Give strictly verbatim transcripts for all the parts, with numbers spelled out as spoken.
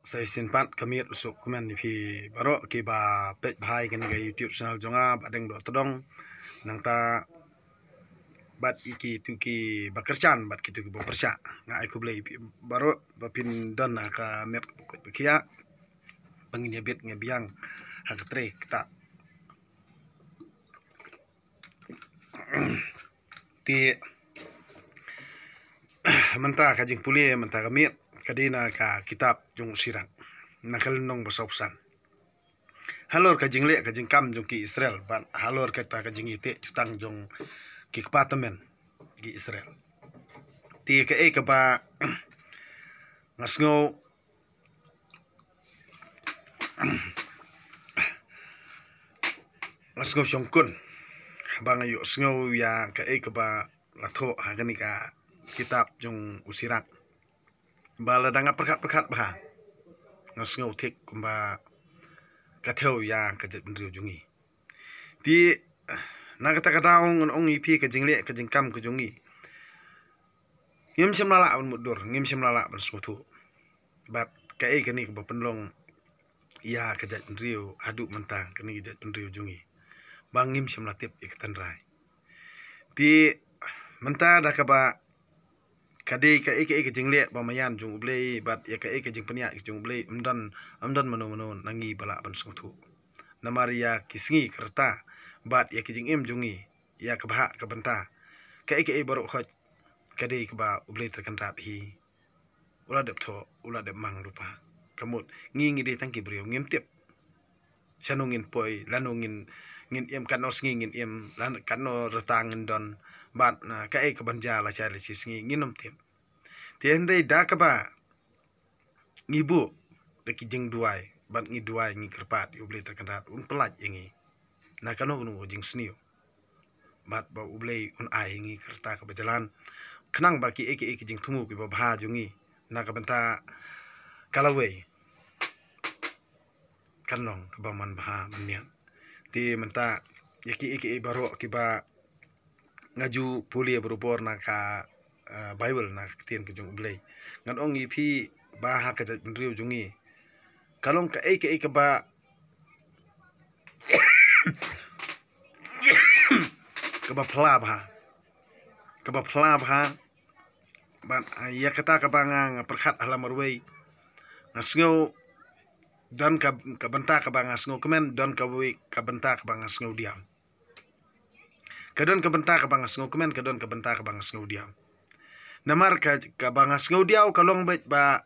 Sa shisien pat ka miet u suk kumne ïa phi baroh kiba peit bha ïa kane ka YouTube channel jong nga, Bah Deng Dohtdong. Nangta bad ïa kito kiba kyrshan bad kito kiba pyrshah, nga ai khublei ïa phi baroh ba phin don ha ka miet kaba koit ba khiah. Ba ngin ïa bit ngin ïa biang ha ka trei kata. Te mynta ka jingpule mynta ka miet ka dei na ka kitab jong u Sirak, na ka lynnong ba sawphew san. Halor ka jingleh ka jingkam jong ki Israel bad halor kata ka jingïateh jutang jong ki kpa tymmen ki Israel. Te kaei kaba nga sngew, nga sngew shongkun ba nga ïohsngew ïa kaei kaba la thoh ha kane ka kitab jong u Sirak. Ba lada nga pyrkhat pyrkhat bha, nga sngew thik kumba ka thew ïa ka jaitbynriew jong ngi. Te na kata ka daw ngan ong ïa phi ka jingleh ka jingkam ka jong ngi, ngim shym la lah ban mutdur, ngim shym la lah ban sngewthuh. Bad kaei kane kaba pynlong ïa ka jaitbynriew haduh mynta, kane ka jaitbynriew jong ngi, ba ngim shym la tip ïa ka tynrai. Te mynta da kaba ka dei kaei kaei ka jingleh ba maïan jong U Blei bad ïa kaei ka jingpynïaid jong U Blei, ym don, ym don mano mano na ngi ba lah ban sngewthuh. Namar ïa ki sngi ki rta bad ïa ki jingim jong ngi, ïa ka bhah ka bynta, kaei kaei baroh khoit ka dei kaba U Blei Trai Kynrad hi u la dep thoh, u la dep mang lypa. Ka mut ngi, ngi dei tang ki briew, ngim tip shano ngin poi, lano ngin, ngin im, katno sngi ngin im, lan katno rta ngin don, bad na kaei kaban jia lashai lashisngi, ngin ym tip. Te hynrei da kaba ngi buh da ki jingduwai bad ngi duwai, ngi kyrpad ïa U Blei Trai Kynrad un pyllait ïa ngi na kano kano ka jingsniew, bad ba U Blei un ai ïa ngi ka rta kaba jlan, khnang ba kiei kiei ki jingthmu kiba bha jong ngi na ka bynta ka lawei kan long kaba man bha man miat. Te mynta ïa kiei kiei baroh kiba nga ju pule barabor na ka, eh, Baibl, na ka ktien ka jong U Blei, ngan ong ïa phi ba ha ka jaitbynriew jong ngi ka long kaei kaei kaba kaba phylla bha, kaba phylla bha. Bad, ah, ïa kata kaba nga, nga pyrkhat ha la marwei, nga sngew don ka, ka bynta kaba nga sngewkmen, don kawei ka bynta kaba nga sngewdiaw. Ka don ka bynta kaba nga sngewkmen, ka don ka bynta kaba nga sngewdiaw. Namar ka, kaba nga sngewdiaw ka long beit ba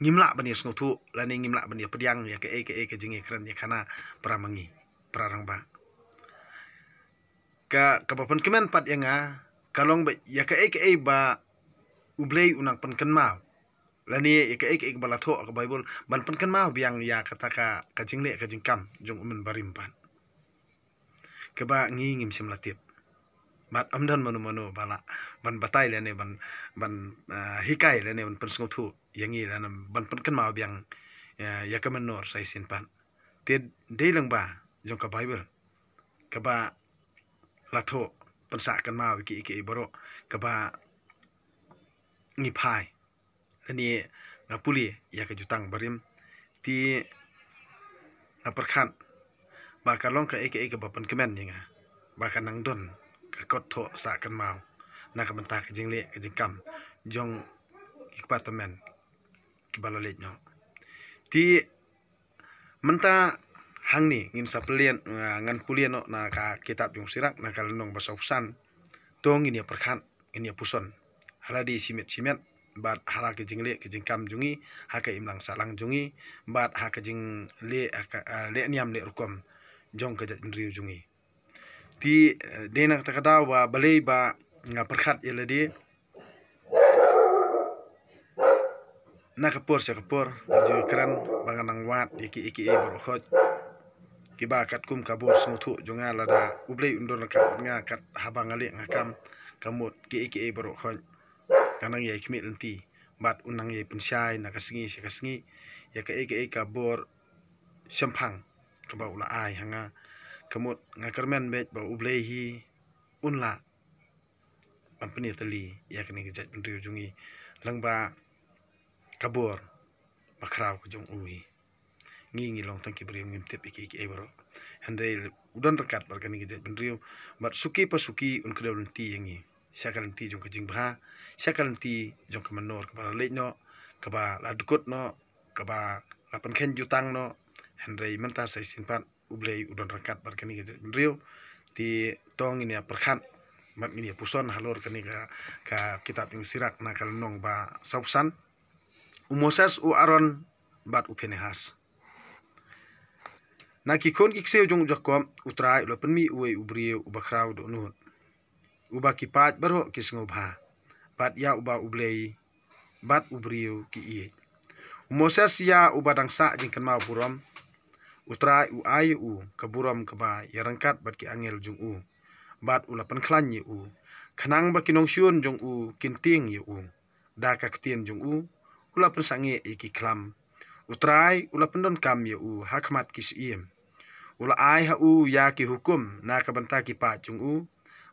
ngim lah ban ïa sngewthuh lane ngim lah ban ïa pdiang ïa kaei kaei ka jingïakren ïakhana para ma ngi, para rangbah. Ka, kaba pynkmen pat ïa nga ka long ba ïa kaei kaei ba U Blei u nang pynkynmaw, lane ïa kaei kaei ba la thoh ha ka Baibl, ban pynkynmaw biang ïa kata ka, ka jingleh ka jingkam jong U Myntoi Barim pat, kaba ngi ngim shym la tip. Bad ym don mano mano ba lah ban batai lane ban, ban, ah, hikai lane ban pynsngewthuh ïa ngi lane ban pynkynmaw biang, ah, ïa ka mynnor sa shisien pat. Te dei lyngba jong ka Baibl kaba la thoh pynsah kynmaw ïa kiei kiei baroh kaba ngi phai lane nga pule ïa ka Jutang Barim. Te nga pyrkhat ba ka long kaei kaei kaba pynkmen ïa nga ba ka nang don ka kot thoh sah kynmaw na ka bynta ka jingleh ka jingkam jong ki kpa tymmen kiba la leit noh. Te mynta hangne ngin sa pule, ah, ngan pule noh na ka kitab jong u Sirak, na ka lynnong ba sawphew san. To ngin ïa pyrkhat, ngin ïa puson ha lade shimet shimet bad ha la ka jingleh ka jingkam jong ngi, ha ka imlang sahlang jong ngi bad ha ka jingleh, ha ka, ah, leh niam leh rukom jong ka jaitbynriew jong ngi. Te, eh, dei na kata ka daw ba balei ba nga pyrkhat ïa lade na ka por sha ka por, nga ju kren ba nga nang wad ïa kiei kiei baroh khoit kiba katkum ka bor sngewthuh jong nga, lada U Blei un don ryngkat bad nga kat haba nga leh nga kam, ka mut kiei kiei baroh khoit ka nang ïai khmih lynti bad un nang ïai pynshai na ka sngi sha ka sngi ïa kaei kaei ka bor shemphang kaba u la ai ha nga. Ka mut nga kyrmen beit ba U Blei hi un lah ban pynïatylli ïa kane ka jaitbynriew jong ngi lyngba ka bor bakhraw ka jong u hi. Ngi ngi long tang ki briew, ngim tip ïa ki ki ei baroh. Hynrei u don ryngkat bad kane ka jaitbynriew, bad suki pa suki un kdew lynti ïa ngi sha ka lynti jong ka jingbha, sha ka lynti jong ka mynnor kaba la leit noh, kaba la dkut noh, kaba la pynkheiñ jutang noh. Hynrei mynta sa shisien pat U Blei u don ryngkat bad kane ka jaitbynriew. Te to ngin ïa pyrkhat bad ngin ïa puson halor kane ka, ka kitab jong u Sirak na ka lynnong ba sawphew san. U Moses, u Aaron bad u Phinehas. Na ki khun ki ksiew jong u Jakob, U Trai u la pynmih uwei u briew uba khraw dohnud, uba ki paid baroh ki sngewbha, bad ïa uba U Blei bad u briew ki ïeit. U Moses ïa uba dang sah jingkynmaw burom. U Trai u ai ïa u ka burom kaba ïaryngkat bad ki angel jong u, bad u la pynkhlaiñ ïa u, khnang ba ki nongshun jong u kin tieng ïa u. Da ka ktien jong u, u la pynsangeh ïa ki khlam. U Trai u la pyndonkam ïa u ha khmat ki syiem. U la ai ha u ïa ki hukum na ka bynta ki paid jong u,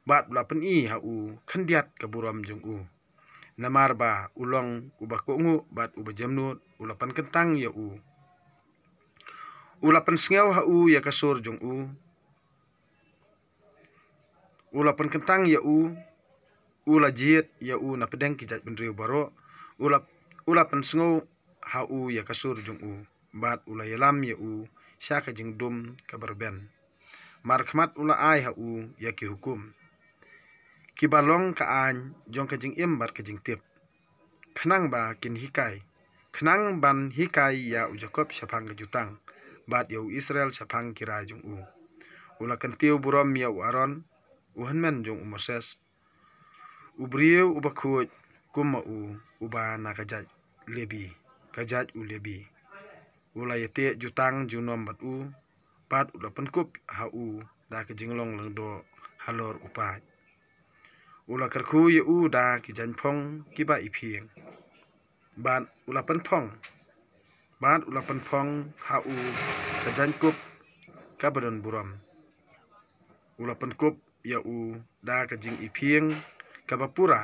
bad u la pyni ha u khyndiat ka burom jong u. Namar ba u long uba kohnguh bad uba jemnud, u la pynkyntang ïa u. U la pynsngew ha u ïa ka sur jong u. U la pynkyntang ïa u, u la jied ïa u na pdeng ki jaitbynriew baroh. U la, u la pynsngew ha u ïa ka sur jong u, bad u la ïalam ïa u sha ka jingdum kaba rben. Markhmat u la ai ha u ïa ki hukum, kiba long ka aiñ jong ka jingim bad ka jingtip, khnang ba kin hikai, khnang ban hikai ïa u Jakob shaphang ka jutang, bad ïa u Israel shaphang ki rai jong u. U la kyntiew burom ïa u Aaron, u hynmen jong u Moses, u briew uba khuid kum ma u, uba na ka jait Lebi, ka jait u Lebi. U la ïateh jutang junom bad u, bad u la pynkup ha u da ka jinglong lyngdoh halor u paid. U la kyrkhu ïa u da ki jaiñphong kiba iphieng, bad u la pynphong, bad u la pynphong ha u ka jaiñkup kaba don burom. U la pynkup ïa u da ka jingiphieng kaba pura,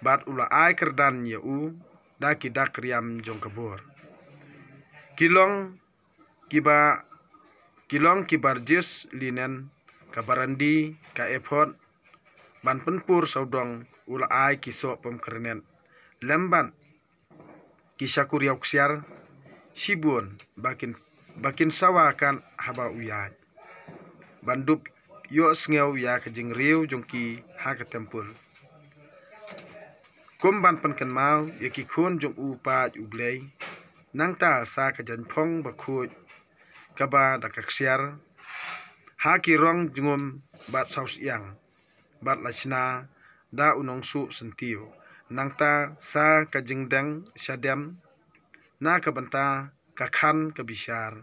bad u la ai kyrdan ïa u da ki dak riam jong ka bor. Ki long kiba, ki long ki barjis linen, ka barandi, ka ephod, ban pynpur sawdong. U la ai ki soh pom kyrnet lem bad ki shakuriaw ksiar shibun, ba kin, ba kin sawa kat haba u ïaid, ban dup ïohsngew ïa ka jingriew jong ki ha ka templ, kum ban pynkynmaw ïa ki khun jong u paid U Blei. Nangta sa ka jaiñphong bakhuid kaba da ka ksiar ha ki rong jngum bad sawsyiang, bad la shna da u nongsuh syntiew. Nangta sa ka jingdeng shadem na ka bynta ka khan ka bishar,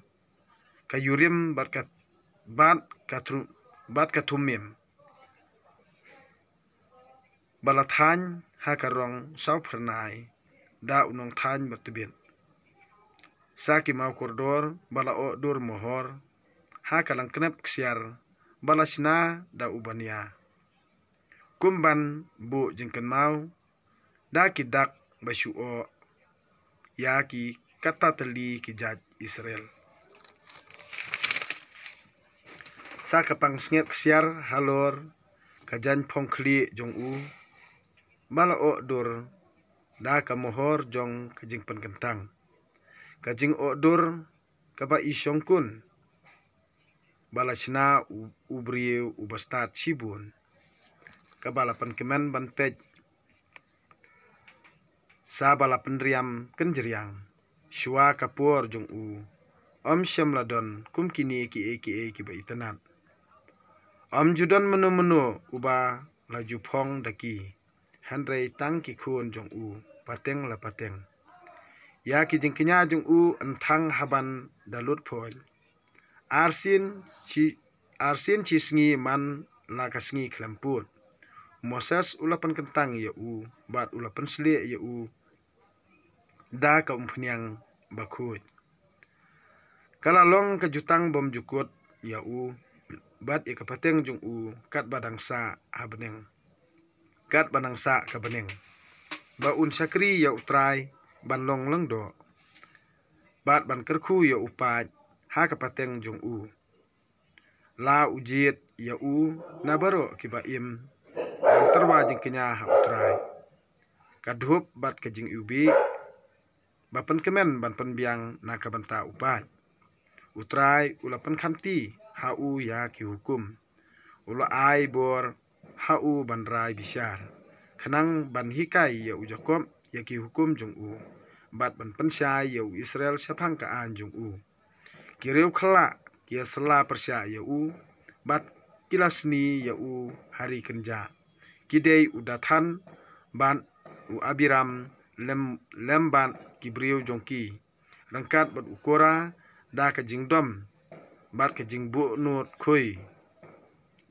ka Urim bad ka, bad ka Thu-, bad ka Thumim, ba la thaiñ ha ka rong sawphyrnai da u nongthaiñ batbit. Sa ki maw kordor ba la oh dur mohor ha ka langknep ksiar, ba la shna da u bania, kum ban buh jingkynmaw da ki dak ba shu oh ïa ki katta tylli ki jait Israel. Sa ka pangsngiat ksiar halor ka jaiñphong khlieh jong u, ba la oh dur da ka mohor jong ka jingpynkyntang, ka jing-oh dur kaba i shongkun, ba la shna u, u briew uba stad shibun, kaba la pynkmen ban peit, sa ba la pynriam kynjriang. Shuwa ka por jong u, ym shym la don kum kine kiei kiei kiba itynnad. Ym ju don mano mano uba la ju phong da ki, hynrei tang ki khun jong u pateng la pateng. Ïa ki jingkñia jong u yn thang haban da lut phoil. Arsien shi, arsien shi sngi man la ka sngi khlem pud, Moses u la pynkyntang ïa u, bad u la pynslieh ïa u da ka umphniang bakhuid. Ka la long ka jutang bymjukut ïa u, bad ïa ka pateng jong u, katba dang sah ha bneng, katba dang sah ka bneng, ba un shakri ïa U Trai ban long lyngdoh, bad ban kyrkhu ïa u paid ha ka pateng jong u. La u jied ïa u na baroh kiba im, ban tyrwa jingkñia ha u Trai. Ka dhup bad ka jingiwbih, ba pynkmen ban pynbiang na ka bynta u paid. U Trai u la pynkhamti ha u ïa ki hukum. U la ai bor ha u ban rai bishar, khnang ban hikai ïa u Jakob ïa ki hukum jong u, bad ban pynshai ïa u Israel shaphang ka aiñ jong u. Ki riewkhyllah ki ïasylla pyrshah ïa u, bad ki la sni ïa u ha ri kynjah. Ki dei u Dathan bad u Abiram, lem, lem bad ki briew jong ki, ryngkat bad u Kora, da ka jingdom bad ka jingbuhnud khuid.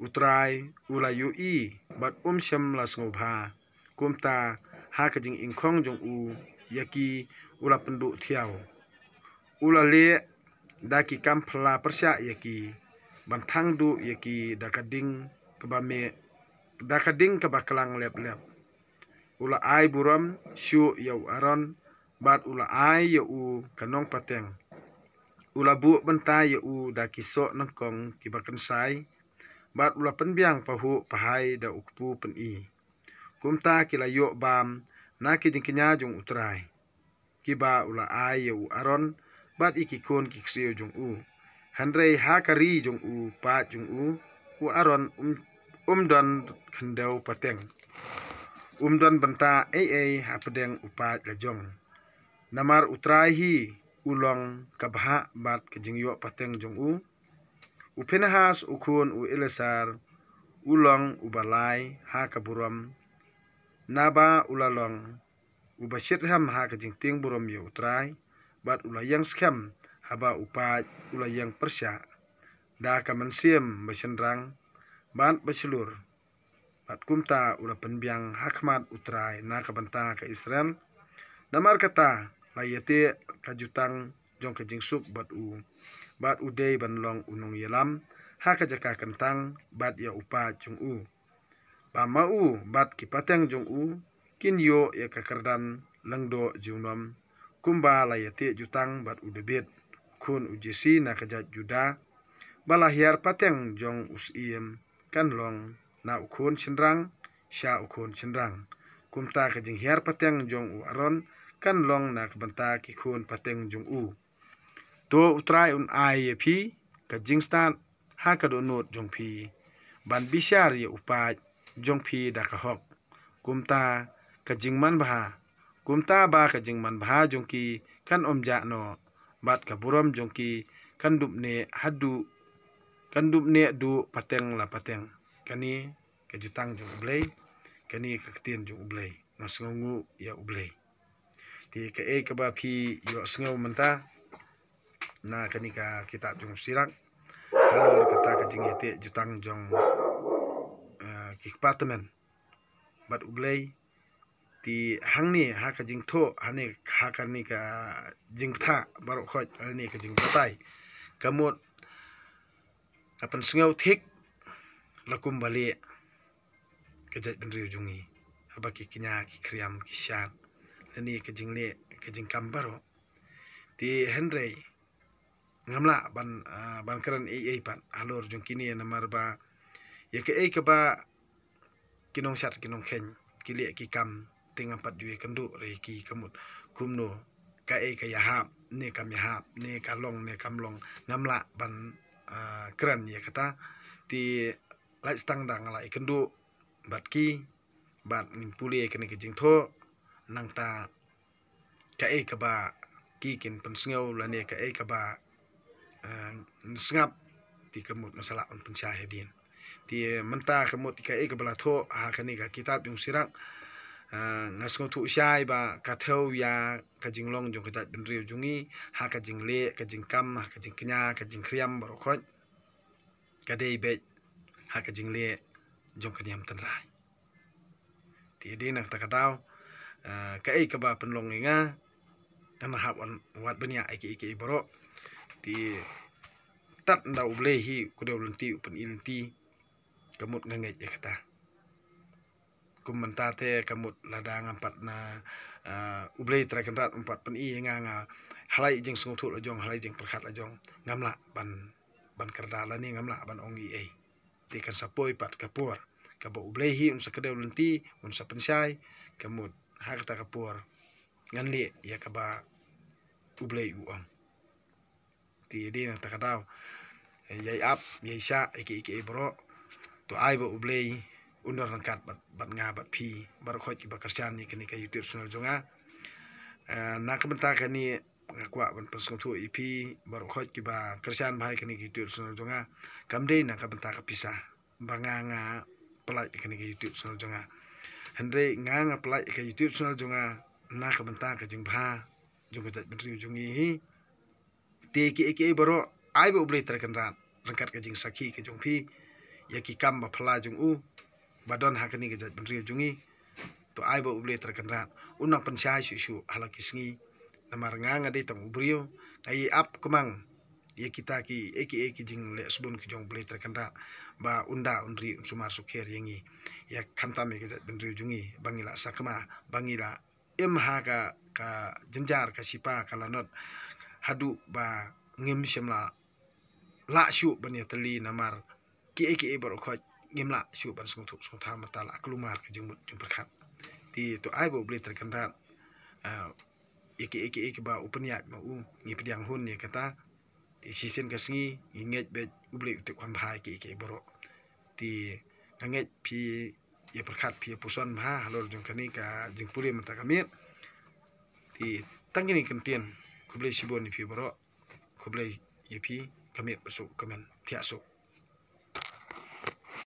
U Trai u la ïohi bad um shym la sngewbha. Kumta ha ka jingïngkhong jong u ïa ki, u la pynduh thiaw. U la leh da ki kam phylla pyrshah ïa ki, ban thang duh ïa ki da ka ding kaba mih, da ka ding kaba klang lep lep. U la ai burom shuh ïa u Aaron, bad u la ai ïa u ka nongpateng. U la buh bynta ïa u da ki soh nyngkong kiba kynsai, bad u la pynbiang pahuh pahai da u kpu pyni. Kumta ki la ïoh bam na ki jingkñia jong u Trai, kiba u la ai ïa u Aaron bad ïa ki khun ki ksiew jong u. Hynrei ha ka ri jong u paid jong u, u Aaron um, um don khyndew pateng. Um don bynta ei ei hapdeng u paid lajong. Namar u Trai hi u long ka bhah bad ka jingïoh pateng jong u. U Phinehas u khun u Eleasar u long uba lai ha ka burom, naba u la long uba shit hem ha ka jingtieng burom ïa u Trai, bad u la ïeng skhem haba u paid u la ïeng pyrshah. Da ka mynsiem ba shynrang bad ba shlur, bad kumta u la pynbiang ha khmat u Trai na ka bynta ka Israel. Namar kata la ïateh ka jutang jong ka jingsuk bad u, bad u dei ban long u nongïalam ha ka jaka kyntang bad ïa u paid jong u, ba ma u bad ki pateng jong u kin ïoh ïa ka kyrdan lyngdoh junom, kumba la ïateh jutang bad u Dabid, khun u Jesse na ka jait Juda, ba la hiar pateng jong u syiem kan long na u khun shynrang sha u khun shynrang. Kumta ka jinghiar pateng jong u Aaron kan long na ka bynta ki khun pateng jong u. To u Trai un ai ïa phi ka jingstad ha ka dohnud jong phi, ban bishar ïa u paid jong phi da ka hok. Kumta ka jingmanbha, kumta ba ka jingmanbha jong ki kan ym jah noh, bad ka burom jong ki kan dup neh haduh, kan dup neh duh pateng la pateng. Kane ka jutang jong U Blei, kane ka ktien jong U Blei. Nga sngewnguh ïa U Blei. Te kaei kaba phi ïohsngew mynta na kane ka kitab jong Sirak, halor kata ka jingïateh jutang jong, eh, ki kpa tymmen bad U Blei. Te hangne ha ka jingthoh, hangne ha kane ka jingbthah baroh khoit, hangne ka jingbatai, ka mut ka pynsngew thik la kumba leh ka jaitbynriew jong ngi, haba ki kñia, ki khriam, ki shad, lane ka jingleh ka jingkam baroh. Te hynrei ngam lah ban, ah, ban kren ei ei pat halor jong kine, namar ba ïa kaei kaba ki nongshad ki nongkheiñ ki leh ki kam, te ngam pat ju ïakynduh re ki, ka mut kumno, kaei ka ïahap ne kam ïahap, ne ka long ne kam long, ngam lah ban, ah, kren ïa kata. Te lait tang da nga la ïakynduh bad ki, bad ngin pule kane ka jingthoh, nangta kaei kaba ki kin pynsngew lane kaei kaba, eh, sngap, te ka mut nga sa lah ban pynshai hadien. Te mynta ka mut kaei kaba la thoh ha kane ka kitab jong Sirak, eh, nga sngewthuh shai ba ka thew ïa ka jinglong jong ka jaitbynriew jong ngi, ha ka jingleh ka jingkam, ha ka jingkñia, ka jingkhriam baroh khoit, ka dei beit ha ka jingleh jong ka niam tynrai. Te dei na kata ka daw, eh, kaei kaba pynlong ïa nga, ngan hap wan wad bniah ïa kiei kiei baroh. Te tad ynda U Blei hi u kdew lynti, u pyni lynti, ka mut nga ngeit ïa kata. Kum mynta te ka mut lada ngam pat na, Ah, U Blei Trai Kynrad um pat pyni ïa nga, nga ha la i jingsngewthuh la jong, ha la i jingpyrkhat la jong, ngam lah ban, ban kyrda lane ngam lah ban ong ei ei. Te kan sa poi pat ka por kaba U Blei hi un sa kdew lynti, un sa pynshai, ka mut ha kata ka por ngan leh ïa kaba U Blei u ong. Te dei na kata ka daw, eh, ïai ap, ïai shah ïa kiei kiei baroh. To ai ba U Blei un don ryngkat bad, bad nga bad phi baroh khoit kiba kyrshan ïa kane ka YouTube channel jong nga. Eh, na ka bynta kane nga kwah ban pynsngewthuh ïa phi baroh khoit kiba kyrshan bha ïa kane ka YouTube channel jong nga. Kam dei na ka bynta ka pisa ba nga nga pynlait ïa kane ka YouTube channel jong nga. Hynrei nga nga pynlait ïa ka YouTube channel jong nga na ka bynta ka jingbha jong ka jaitbynriew jong ngi hi. Te kiei kiei baroh ai ba U Blei Trai Kynrad ryngkat ka jingsakhi ka jong phi ïa ki kam ba phylla jong u ba don ha kane ka jaitbynriew jong ngi. To ai ba U Blei Trai Kynrad un nang pynshai shuh shuh ha la ki sngi. Namar nga nga dei tang u briew, nga ïai ap kmang ïa kita kiei kiei ki jingleh sbun ki jong U Blei Trai Kynrad ba un da un ri un sumar sukher ïa ngi, ïa khamtam ïa ka jaitbynriew jong ngi, ba ngi la sakma, ba ngi la im ha ka, ka jynjar, ka shipa, ka lanot, haduh ba ngim shym la lah shuh ban ïatylli namar kiei kiei baroh khoit ngim lah shuh ban sngewthuh sngewthuh mynta la kulmar ka jingmut jingpyrkhat. Te to ai ba U Blei Trai Kynrad, ah, ïa kiei kiei kiba u pynïaid ma u ngi pdiang hun ïa kata. Te shisien ka sngi ngi ngeit beit U Blei u tip kham bha ïa kiei kiei baroh. Te nga ngeit phi ïa pyrkhat, phi ïa puson bha halor jong kane ka jingpule mynta ka miet. Te tang kine ki kyntien, khublei shibun ïa phi baroh. Khublei ïa phi, ka miet ba suk, ka men thiah suk.